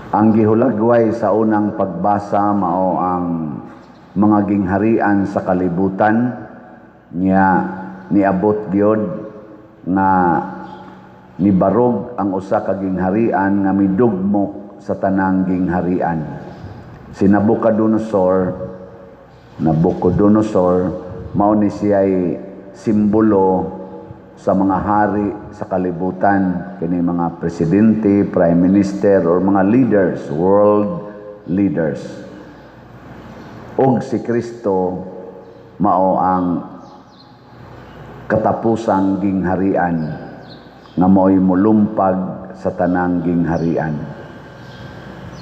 Ang gihulagway sa unang pagbasa mao ang mga gingharian sa kalibutan nya niabot gyud nga nibarog ang usa ka gingharian nga midugmok sa tanang gingharian. Si Nabucodonosor, Nabucodonosor mao ni siya'y simbolo sa mga hari sa kalibutan, kini mga presidente, prime minister or mga leaders, world leaders. Og si Kristo mao ang katapusang gingharian nga mao'y mulumpag sa tanang gingharian.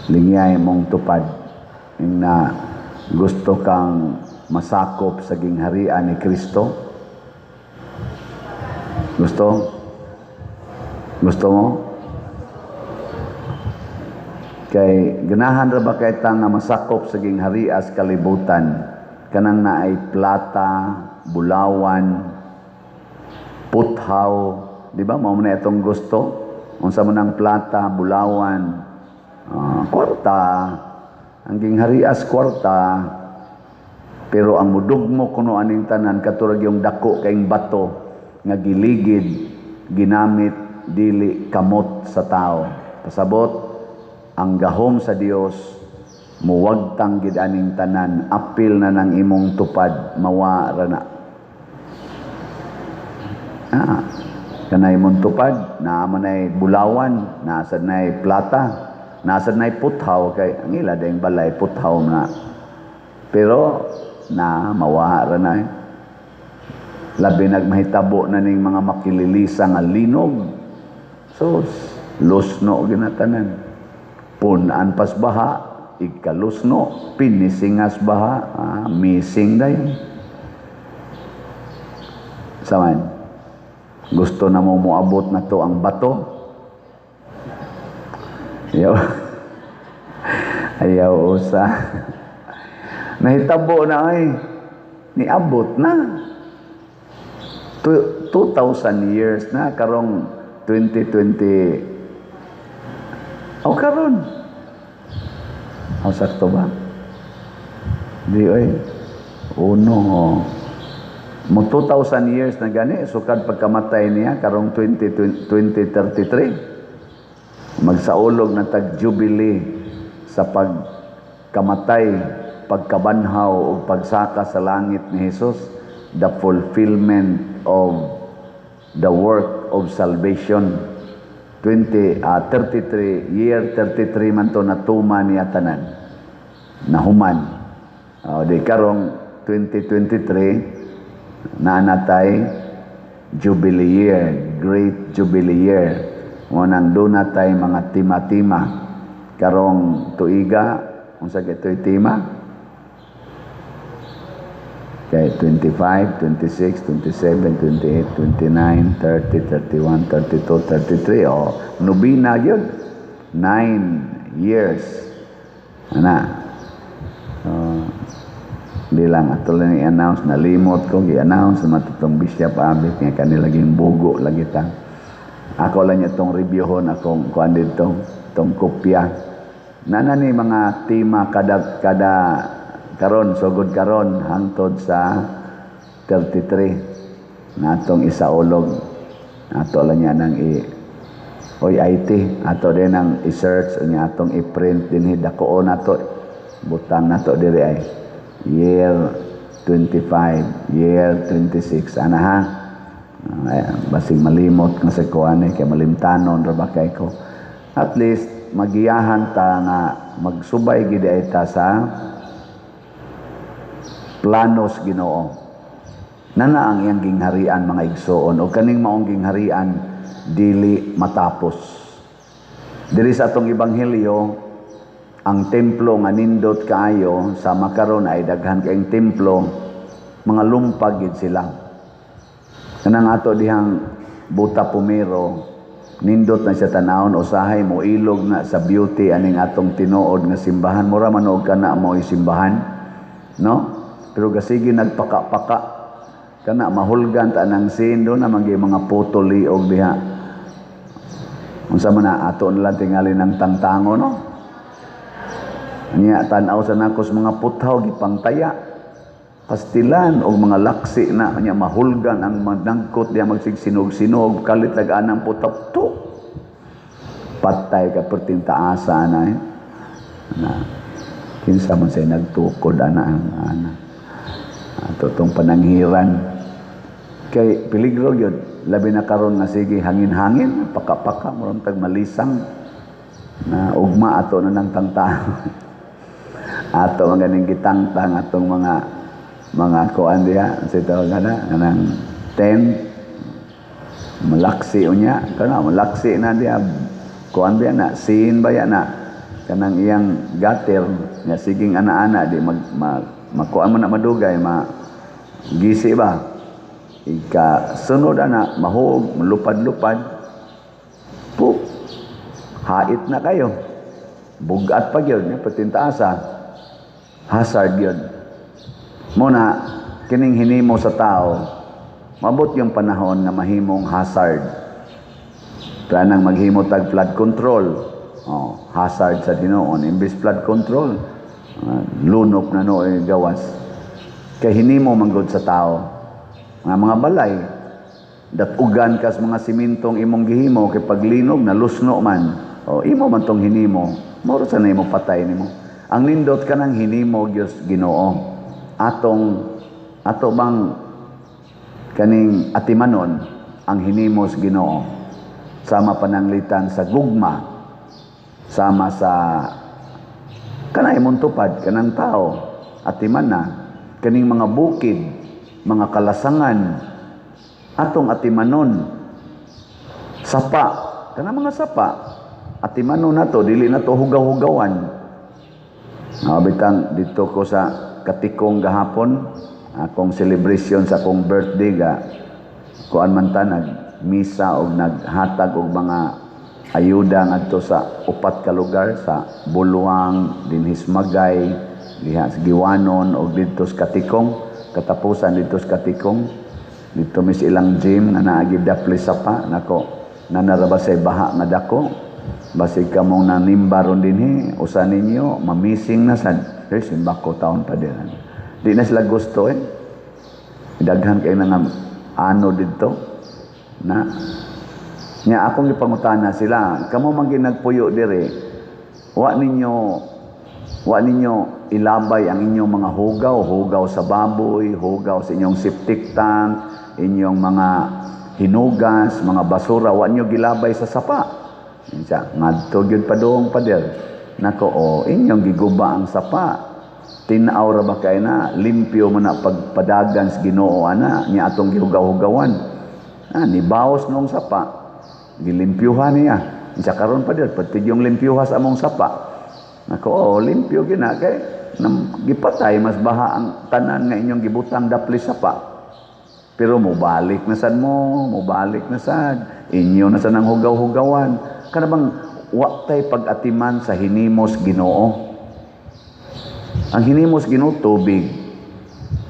Lingyay mong tupad na gusto kang masakop sa gingharian ni Kristo. Gusto? Gusto mo? Kay ganahan ra ba kay ta nga masakop sa gingharian sa kalibutan, kanang naay plata, bulawan, puthaw, di ba? Mao man na itong gusto. Unsa man ang plata, bulawan, kwarta, ang gingharias kwarta. Pero ang mudugmo kuno aning tanan katurag yung dako kaing bato nga giligid, ginamit dili kamot sa tao. Pasabot, ang gahom sa Dios muwagtang gid aning tanan, apil na ng imong tupad, mawa ra na. Kanay mong tupad, naa man ay bulawan, naa nay plata, naa nay puthaw, kay ang ila ding balay puthaw na. Pero na mawa ra na. Eh. Labi nagmahitabo na ning mga makililisa nga linog. So, lusno ginatanan. Punan pas baha, ikalusno, pinisingas baha, missing dayon. Saman, gusto na mo moabot na to ang bato? Ayaw. Ayaw usa. Nahitabo na ay. Niabot na. 2,000 years na karong 2020. O karon. O sakto ba? Di oy. Uno. Oh. Mo 2,000 years na gani sukad pagkamatay niya karong 20, 2033. Magsaulog na tag jubilee sa pagkamatay, pagkabanhaw ug pagsaka sa langit ni Jesus, the fulfillment of the work of salvation. 20 33 year 33 man to natuma niya tanan. Nahuman. Di karong 2023 naa natay Jubilee year, Great Jubilee year. Mo nang duna tay mga tema-tema karong tuiga. Unsa kay to'y tema? Kay 25, 26, 27, 28, 29, 30, 31, 32, 33. O, nobina yun. 9 years. Ana. So, di lang ato lang i-announce, nalimot ko gi-announce sa matutong Bishop Abit nga kanila laging bugo lagi ta. Ako lang niya itong reviewhon akong kuan dito, itong kopya. Nana ni mga tema kada kada karon, sugod karon hangtod sa 33 na atong isaulog. Ato lang niya nang i Oy IT, ato din ang i-search unya atong i-print dinhi, dakoon nato, butang nato diri ay year 25, year 26 ana ha. Ay, basig malimot nga sa kuan eh, kay malimtanon ra ba kay ko. At least magiyahan ta nga magsubay gid ay ta sa planos Ginoo. Nana ang iyang gingharian, mga igsoon, o kaning maong gingharian dili matapos. Diri sa atong ebanghelyo, ang templo nga nindot kaayo, sama karon ay daghan kaayong templo, mga lumpag gid sila. Kanang ato dihang Buta Pumero, nindot na siya tanawon, usahay mo ilog na sa beauty aning atong tinuod nga simbahan, mura man og kana mo simbahan, no? Pero gasigi nagpaka-paka kana, mahulgan ta nang sin do na magi mga photo liog diha. Unsa man na ato na lang tingali ng tangtango, no? Nya tan-aw sa nako sa mga puthaw gipangtaya. Pastilan og mga laksi na nya mahulgan ang manangkot diya, magsigsinog-sinog kalit lag anang puthaw to. Patay ka perting taasa na eh. Na kinsa man say nagtukod ana ang ana. Ato tong pananghiran kay peligro gyud, labi na karon nga sige hangin-hangin, paka-paka, murag tag malisang na ugma ato na nang tangtang ato ang ganing gitangtang atong mga kuan diha sa tawag na kanang tent. Malaksi unya kana, malaksi na diha, kuan biya na, sin ba na kanang iyang gutter nga siging ana-ana, di mag, mag makuan mo na, madugay ma gisi ba, ika sunod ana mahog, malupad-lupad po, hait na kayo, bugat pa gyud nya patintaasa, hazard gyud mo na kining hinimo sa tao. Mabot yung panahon nga mahimong hazard. Planang maghimo tag flood control, oh, hazard sa tinuon. Imbis flood control, lunok na no gawas kay hinimo manggod sa tao. Nga mga balay, datugan kas mga simintong imong gihimo kay paglinog nalusno man. O imo man tong hinimo, mao sa na imo patay nimo. Ang nindot kanang hinimo Dios Ginoo, atong ato bang kaning atimanon ang hinimos Ginoo, sama pananglitan sa gugma, sama sa kanay imong tupad kanang tao, atiman na kaning mga bukid, mga kalasangan, atong atimanon. Sapa, kanang mga sapa, atimanon nato, dili nato hugaw-hugawan. Bitang dito ko sa Katikong gahapon, akong celebration sa akong birthday, ga kuan man ta, nag misa og naghatag og mga ayuda ngadto sa upat ka lugar, sa Buluang, dinhi sa Magay, diha sa Giwanon og didto sa Katikong, katapusan didto sa Katikong. Didto mis ilang gym nga naa gid dapli sapa nako, nanara say baha nga dako. Basig kamong nanimba ron dinhi, usa ninyo mamising na sad. Pero simba ko taon pa din. Di na sila gusto eh. Daghan kay na nga ano didto na nya akong gipangutana sila, kamo man ginagpuyo dire, wa ninyo ilabay ang inyong mga hugaw, hugaw sa baboy, hugaw sa inyong septic tank, inyong mga hinugas, mga basura, wa ninyo gilabay sa sapa? Siya, ngadto gyud padung, pader. Nako, o inyong giguba ang sapa. Tinaw ra ba kay na, limpyo mo na pagpadagan sa Ginoo ana, nya atong gihugaw-hugawan. Ah, nibaos nung sapa, gilimpyuhan niya. Siya karon, pader, pati yung limpyuha sa among sapa. Nako, oh, limpyo gina kay nam, gipatay mas baha ang tanan nga inyong gibutang dapli sapa. Pero mobalik na sad mo, mobalik na sad. Inyo na sad ang hugaw-hugawan. Kana bang wa tay pag-atiman sa hinimos Ginoo. Ang hinimos Ginoo, tubig.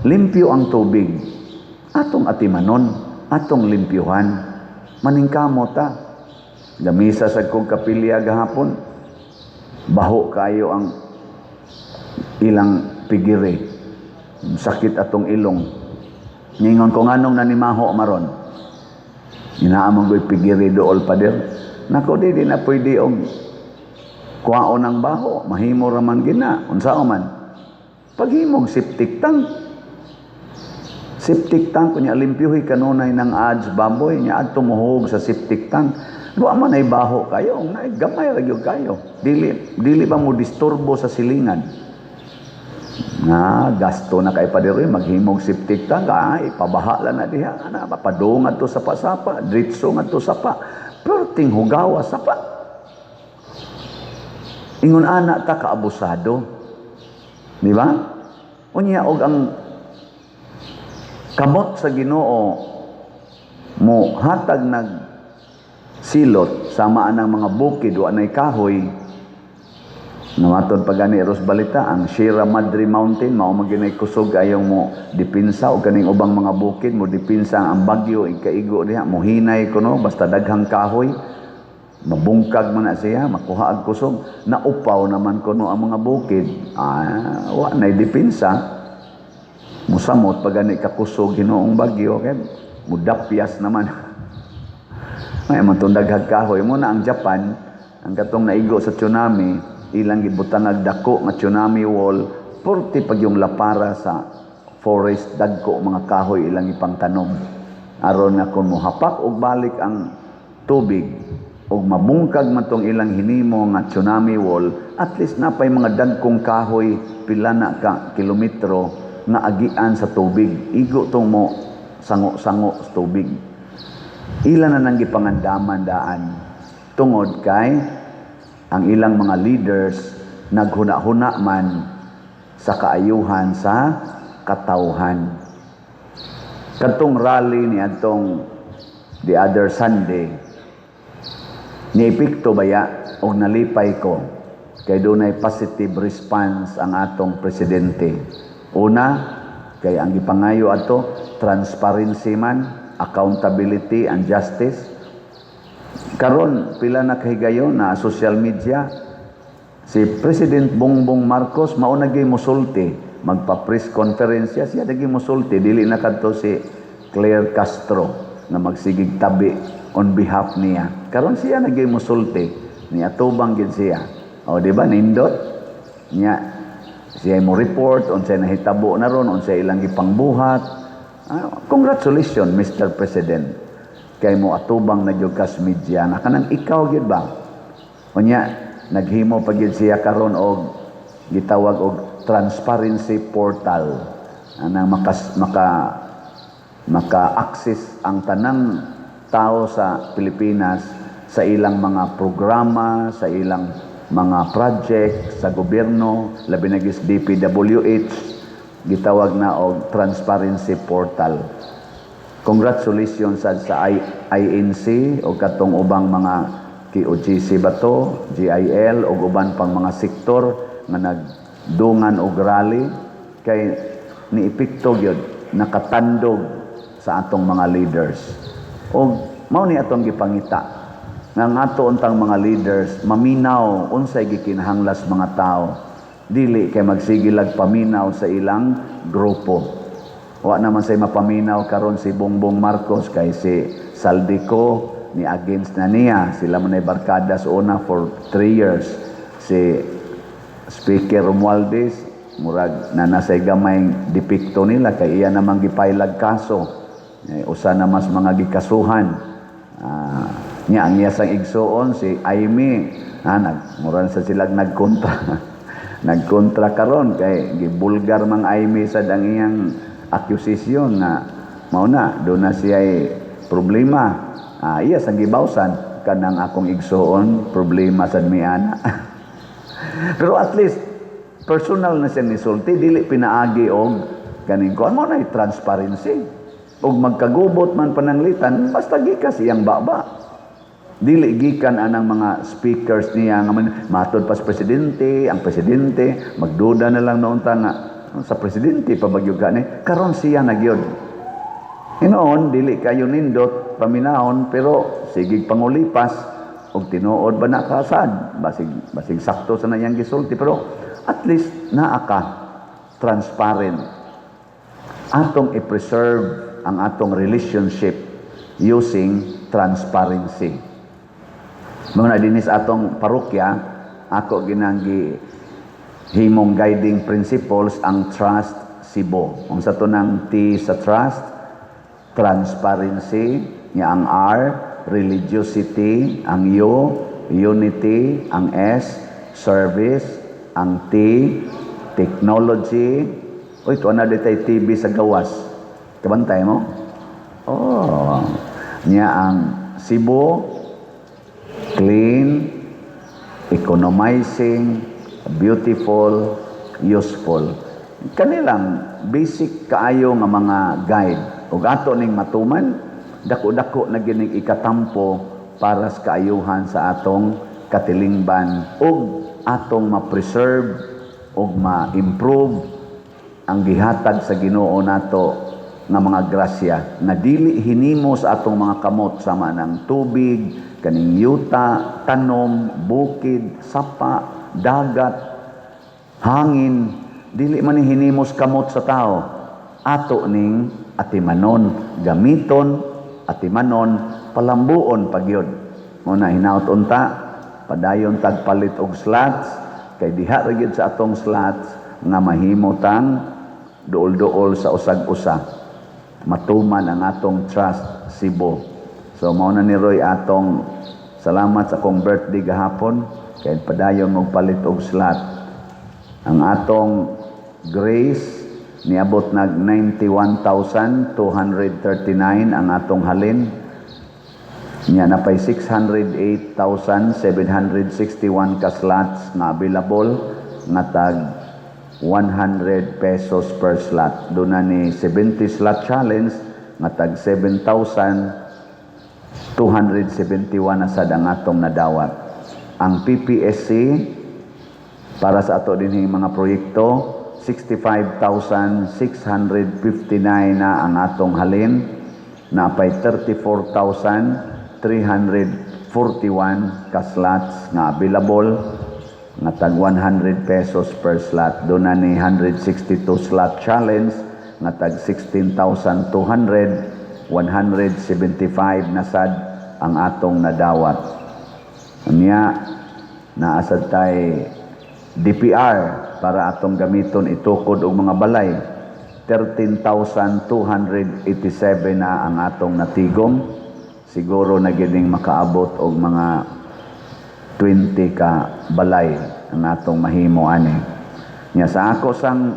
Limpyo ang tubig. Atong atimanon, atong limpyuhan. Maningkamot ta. Gamisa sa kong kapilya gahapon. Baho kayo ang ilang pigiri. Sakit atong ilong. Ningon ko, nganong nanimaho maron? Inaamang ko'y pigiri dool, pader. Nako, di na pwede og kuhaon ang baho. Mahimo raman gina. Unsa man? Paghimog septic tank. Septic tank kunya limpyuhi kanunay ng ads baboy nya adto mohog sa septic tank. Wa man ay baho kayo, na gamay ra gyud kayo. Dili dili ba mo disturbo sa silingan? Nga gasto na kay pader maghimog septic tank, ay ipabaha lang na diha ana, papadung adto sa pasapa, diretso ngadto sapa. Perting hugawa sapa. Ingon ana ta kaabusado. Di ba? Unya og ang kamot sa Ginoo mo hatag nag silot sama anang mga bukid wa nay kahoy. Namatod pa gani ros balita ang Sierra Madre Mountain mao man ginay kusog ayong mo dipinsa og kaning ubang mga bukid mo dipinsa ang bagyo ikaigo diha, mo hinay kuno basta daghang kahoy. Mabungkag man na siya, makuha ang kusog, naupaw naman kuno ang mga bukid. Ah, wa nay depensa. Musamot pag gani kakusog hinuong bagyo kay mudapyas naman. May man tong daghag kahoy mo na ang Japan, ang katong naigo sa tsunami, ilang gibutangag dako nga tsunami wall, purti pag yung lapara sa forest, dagko mga kahoy ilang ipangtanom. Aron nga kung mohapak og balik ang tubig og mabungkag man tong ilang hinimo nga tsunami wall, at least napay mga dagkong kahoy pila na ka kilometro nga agian sa tubig. Igo tong mo sango-sango sa tubig. Ila na nang gipangandaman daan tungod kay ang ilang mga leaders naghuna-huna man sa kaayuhan sa katawhan. Kadtong rally ni adtong the other Sunday, niepekto baya og nalipay ko kay dunay positive response ang atong presidente. Una, kay ang gipangayo adto transparency man, accountability and justice. Karon pila na kahigayon na social media si President Bongbong Marcos mao na gyud mosulti, magpa-press conference siya, siya lagi mosulti, dili na kadto si Claire Castro nga magsigig tabi on behalf niya. Karon siya na gyud mosulti, ni atubang gid siya. O di ba nindot? Nya siya mo report unsay nahitabo na ron, unsay ilang gipangbuhat. Ah, congratulations, Mr. President. Kay mo atubang na gyud kas media na kanang ikaw gyud ba? Unya naghimo pa gyud siya karon og gitawag og transparency portal anang makas, maka maka-access ang tanang tao sa Pilipinas sa ilang mga programa, sa ilang mga project sa gobyerno, labi na gyud sa DPWH, gitawag na og transparency portal. Congratulations sad sa INC o katong ubang mga KOJC ba to, GIL o uban pang mga sektor nga nagdungan og rally kay niepekto gyud, nakatandog sa atong mga leaders. Og mao ni atong gipangita nga ang ato untang mga leaders maminaw unsay gikinahanglas mga tao, dili kay magsigilag paminaw sa ilang grupo. Wa naman say mapaminaw karon si Bongbong Marcos kay si Zaldy Co ni against na niya. Sila man ay barkada sa una for 3 years. Si Speaker Romualdez, murag na nasay gamay depekto nila kay iya namang gipailag kaso. Eh, usa na mas mga gikasuhan. Ah, nya ang iya sang igsuon si Imee, nag mura na sa silag nagkontra. Nagkontra karon kay gibulgar mang Imee sad ang iyang accusation nga mao na do na siya problema. Ah, iya sang gibawsan kanang akong igsuon problema sad mi ana. Pero at least personal na siya nisulti, dili pinaagi og kaning kuan mo na transparency. Og magkagubot man pananglitan, basta gikas iyang baba. Dili gikan anang mga speakers niya nga man, matod pa sa presidente, ang presidente, magduda na lang noon ta nga sa presidente pa bagyog ka ni karon siya na gyud. Hinoon, dili kayo nindot paminahon, pero sigig pangulipas og tinuod ba na kasad, basig basig sakto sa nayang gisulti, pero at least naa ka transparent. Atong i-preserve ang atong relationship using transparency. Mga dinis atong parokya, ako ginanggi himong guiding principles ang Trust Cebu. Ang sa tunang T sa trust, transparency, nga ang R, religiosity, ang U, unity, ang S, service, ang T, technology. Uy, tuwa na ditay TV sa gawas. Kabantay mo? Oh. Niya ang Cebu, clean, economizing, beautiful, useful. Kanilang basic kaayo nga mga guide. Ug ato ning matuman, dako-dako na gining ikatampo para sa kaayuhan sa atong katilingban ug atong ma-preserve ug ma-improve ang gihatag sa Ginoo nato nga mga grasya nga dili hinimo sa atong mga kamot sama ng tubig, kaning yuta, tanom, bukid, sapa, dagat, hangin, dili man ni hinimos kamot sa tao. Ato ning atimanon, gamiton, atimanon, palambuon pagyud. Mao na hinaut unta padayon tagpalit og slots kay diha ra gyud sa atong slots nga mahimo tang duol-duol sa usag-usa, matuman ang atong Trust Cebu. So mao na ni Roy atong salamat sa akong birthday gahapon kay padayon og palit og slot. Ang atong Grace niabot nag 91,239 ang atong halin. Nya napay 608,761 ka slots nga available nga tag 100 pesos per slot. Doon na ni 70 slot challenge nga tag 7,271 na sad ang atong nadawat. Ang PPSC para sa ato din mga proyekto, 65,659 na ang atong halin, napay 34,341 ka slots nga available nga tag 100 pesos per slot. Doon na ni 162 slot challenge nga tag 16,200, 175 na sad ang atong nadawat. Unya naasad tay DPR para atong gamiton itukod og mga balay. 13,287 na ang atong natigom. Siguro na gining makaabot og mga 20 ka balay ang atong mahimo ani. Nya sa ako sang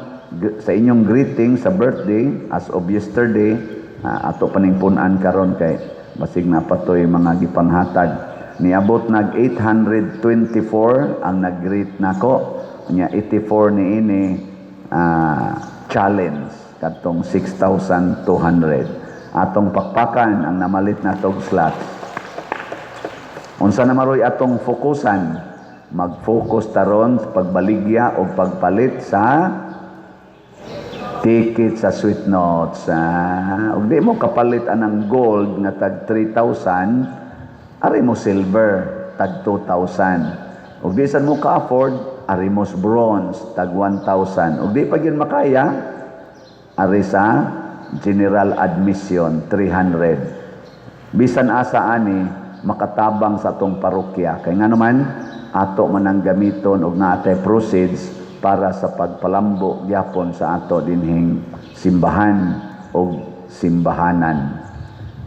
sa inyong greeting sa birthday as of yesterday, ato paning pun-an karon kay basig na patoy mga gipanghatag. Niabot nag 824 ang nag-greet nako. Nya 84 ni ini challenge kadtong 6,200. Atong pakpakan ang namalit na tog slots. Unsa na maroy atong fokusan? Mag-focus taron sa pagbaligya o pagpalit sa ticket sa Sweet Notes. Ug di mo kapalit anang gold nga tag 3,000, ari mo silver tag 2,000. Ug di sad mo ka-afford, ari mo bronze tag 1,000. Ug di pa gyud makaya, ari sa general admission 300. Bisan asa ani makatabang sa atong parokya kay nga naman ato man ang gamiton og naatay proceeds para sa pagpalambo gyapon sa ato dinhing simbahan og simbahanan.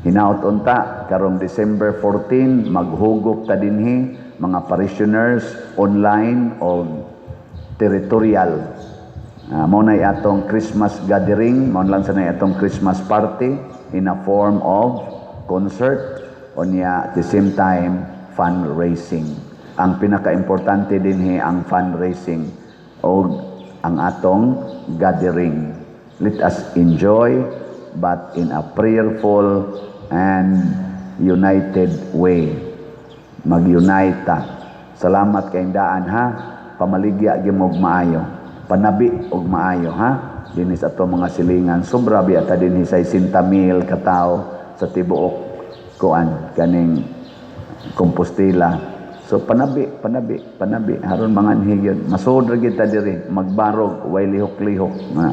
Hinaut unta karong December 14 maghugop ta dinhi mga parishioners online o territorial. Mao nay atong Christmas gathering, mao lang sa nay atong Christmas party in a form of concert unya at the same time fundraising. Ang pinakaimportante dinhi ang fundraising o ang atong gathering. Let us enjoy but in a prayerful and united way. Mag-unite ta. Salamat kay daan ha. Pamaligya gyud og maayo. Panabi og maayo ha. Dinhi sa ato mga silingan, sobra biya ta dinhi sa 60,000 ka tawo sa tibuok kuan kaning Compostela. So panabi, panabi, panabi aron manganhi gyud. Masud ra gyud ta diri, magbarog, way lihok-lihok nga.